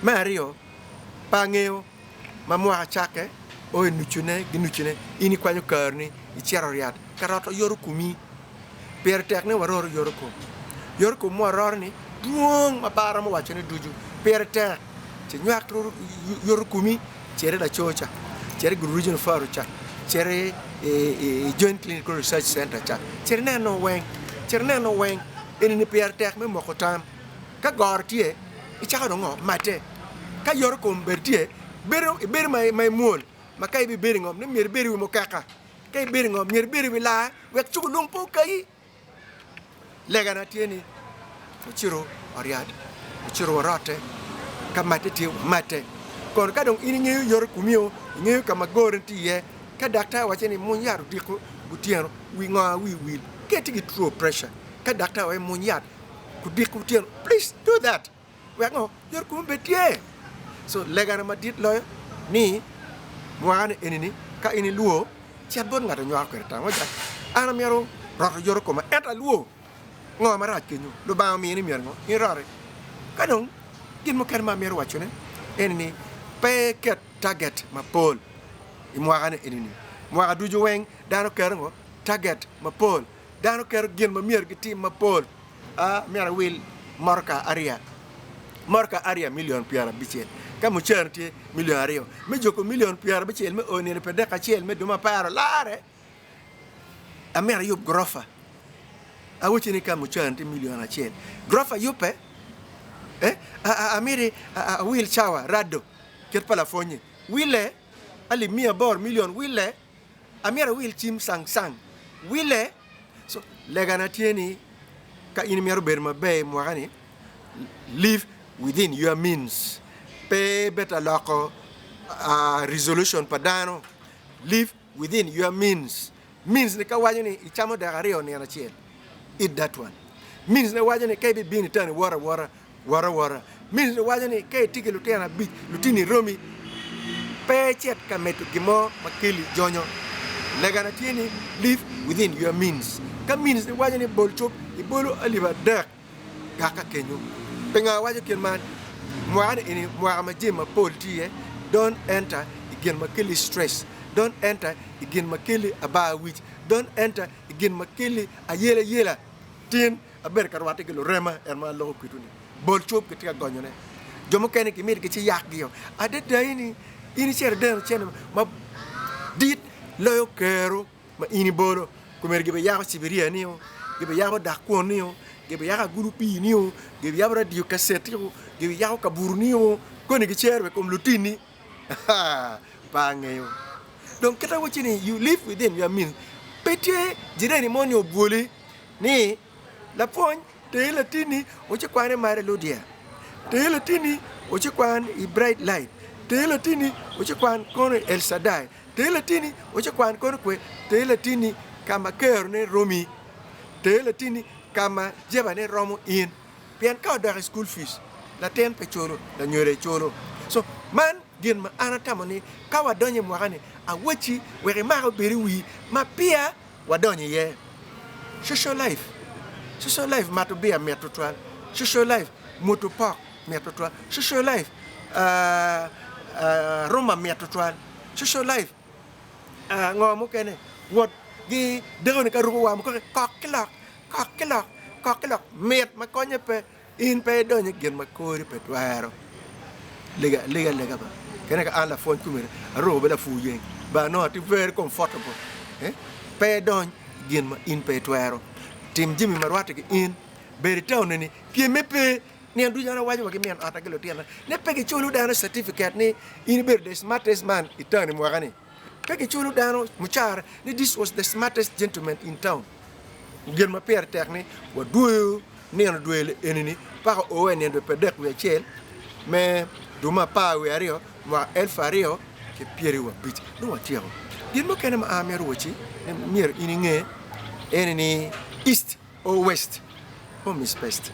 Me aryo, pe angeyo ma mwaka cakke o i nucune ki nucune, in ikwanyo kareni icito ryat ka roto yoto komi. Pire tek ni waror yoto kom. Yoto kom ma waroro-ni dwong ma pe aromo wacone ducu. Pire tek ci nywak yoto komi, cit i laco ca, cit i Gulu Regional Referral ca, cit i Joint Clinical Research Center ca, cit ineno weng, cit ineno weng. Eni-ni pire tek me moko tam. Ka goro tye, icako dong ngo? Madde. Ka yoto kom bene tye, bedo ibedo ma imwol ma ka ibibedo i ngom ni myero ibed i wi mukeka. Ka ibedo i ngom myero ibed i wi laa wek cuko lung pe okayi. Legana tye ni wacito oryat, wacito warotte, ka madde tye wamadde. Kono ka dong in ingeyo yoto komio, ingeyo ka ma goroni tye iye, ka daktar wacci ni muny yat odiko otyeno, wi ngo wi wil, ka itye ki two pressure, ka daktar wacci muny yat odiko otyeno, please do that. Wek ngo? Yot kom obed tye. So legana madit loyo ni mwaka ni eni ni ka in ilwor cit bot ngat anywako kwede tam waca an amito roto yoto koma ento alwor ngo marac kenyo Lubanga omiyo ni myero ngo in iroti. Ka dong gin mukene ma amito wacone eni ni pe iket target mapol i mwaka ni eni ni mwaka ducu weng dano keto ngo target mapol dano keto gin ma myero gitim mapol. A Myero awil motoka ariya, motoka ariya milion pyerabicel, ka mucere tye milion aryo, me juko milion pyerabicel me o nino pyerdek acel me dwe me apar olare. Amyero ayub gurofa. Awacci ni ka mucere tye milion acel, gurofa yubbe, eh, amiti awil cawa rado kit pa lapwony-nyi, wille alip miya aboro milion wille. Amyero awil cim sang sang wile. So legana tye ni ka in imito bedo maber i mwaka ni live within your means pe ibed ta loko resolution pa dano live within your means means ni ka waco ni icamo dek aryo nino acel eat that one means ni waco ni ka ibibino i town iwot awota Wot awota. Minister waco ni ka itye ki lutino abic, lutini romi, pe icit ka medo gin mo ma keli jonyo. Legana tye ni live within your means. Ka minister waco ni bol cup, ibolo alip adek kaka kenyo. Pingo awaco kit man? Mwaka ni eni mwaka ma jami mapol tye iye, don't enter i gin ma keli stress, don't enter i gin ma keli abar wic, don't enter i gin ma keli ayelayela. Tin. Abedo ka rwatte ki lurema en ma aloko kwedwu ni bol cub gitye ka gonyone. Jo mukene gimito giciyakgio. Adada ini, in icito ideno cente madit loyo kero ma in ibolo. Komedi gibiyako cibiria-nio, gibiyako dak kwon-nio, gibiyako agulu pii-nio, gibiyabo radio kaset-tio, gibiyako kabuto-nio, koni gicero wa i kom lutinni. Pe angeyo. Dong kit awacci ni you live within your means. Pe tye jirani mo ni obwoli. ni, Lapwony, ter latinni wucikwan i Mary Ludia, ter latinni wucikwan i Bright Light, ter latinni wucikwan kono i El Shaddai, ter latinni wucikwan kono kwe, ter latinni ka ma kerone romi, ter latinni ka ma jebane romo in. Pien ka odok i school fees, latin pe culo, lanyodo aye culo. So, man gin ma an atamo ni ka wadonyo i mwaka-ni, awacci wek imak obed i wii ma peya wadonyo iye. Social life, social life mato beer mit tutwal, social life muto pok mit tutwal, social life ruma mit tutwal, social life ngo mukene wot gi deko ni ka ruko war mukoki kok ki lok, kok ki lok, kok ki lok mit ma konye pe. In pe idonyo i gin ma kori pe twero. Lega alega alega ba. Kene ka an lapwony komiti, aruko be lapur yeng. Ba nongo atye very comfortable. Eh? Pe idony i gin ma in pe itwero. Tim jami ma rwatte ki in. Bed i taun eni, pyemme pe. Nino ducu an awaco wa ki min otta ki lutinona ni pe giculo dano certificate ni in ibedo the smartest man i taun i mwaka ni. Pe giculo dano mucara ni this was the smartest gentleman in town. Gin ma pire tek ni wadwoyo nino dwe eni-ni paka oo wa i nino dwe pyerdek wiye acel me dwe me apar wiye aryo mwaka elfu aryo ki pyeraryo abic dong watyeko. Gin mukene ma an amito wacci ni myero in inge eni ni east or west home is best.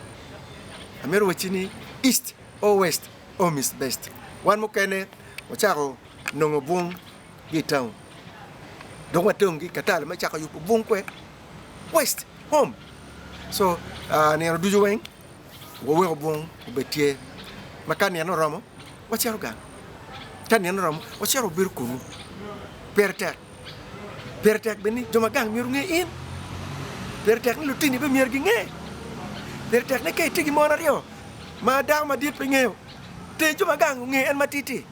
Amito wacci ni east or west home is best. Wan mukene wacako nongo bwong ki i taun dong watong ki katale me cako yubo bwong kwe west home so nino ducu weng waweko bwong obed tye ma ka nino oromo. Wacito gang. Ka nino oromo, wacito wabedo kunnu. Pire tek. Pire tek bene ni jo ma gang myero onge in. Pire tek ni lutini bene myero ginge. Pire tek ni ka itye ki mon aryo ma dako madit pe ngeyo, ter jo ma gang onge en matidi.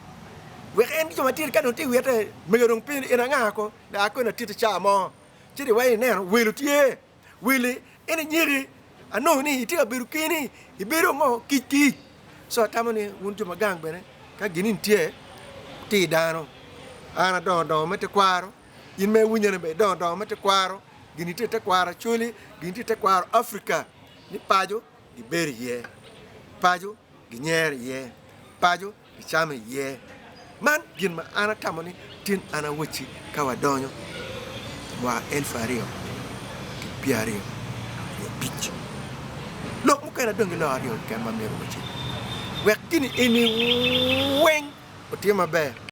Wek en ki jo matidi ka dong tye i wite, mego dong penyo ni en anga ko? Dok akoni atiti ca mo. Ci dong iwaco ni ineno welo tye. Wele en inyiki anongo ni itye ka bedo keni, ibedo ngo kic kic. Co atamo ni wun jo ma gang bene ka gin-ni tye, tir dano. An adongo dongo me tekwaro, in ma iwinya-ni bene idongo dongo me tekwaro, gin-ni tye i tekwaro Acholi, gin-ni tye i tekwaro Africa ni paco gibedo iye, paco ginyero iye, paco gicamo iye. Man gin ma an atamo ni tin an awacci ka wadonyo i mwaka 2025. Lok mukene adong ki lok aryo keken ma amito wacci wek gini eni weng otim maber.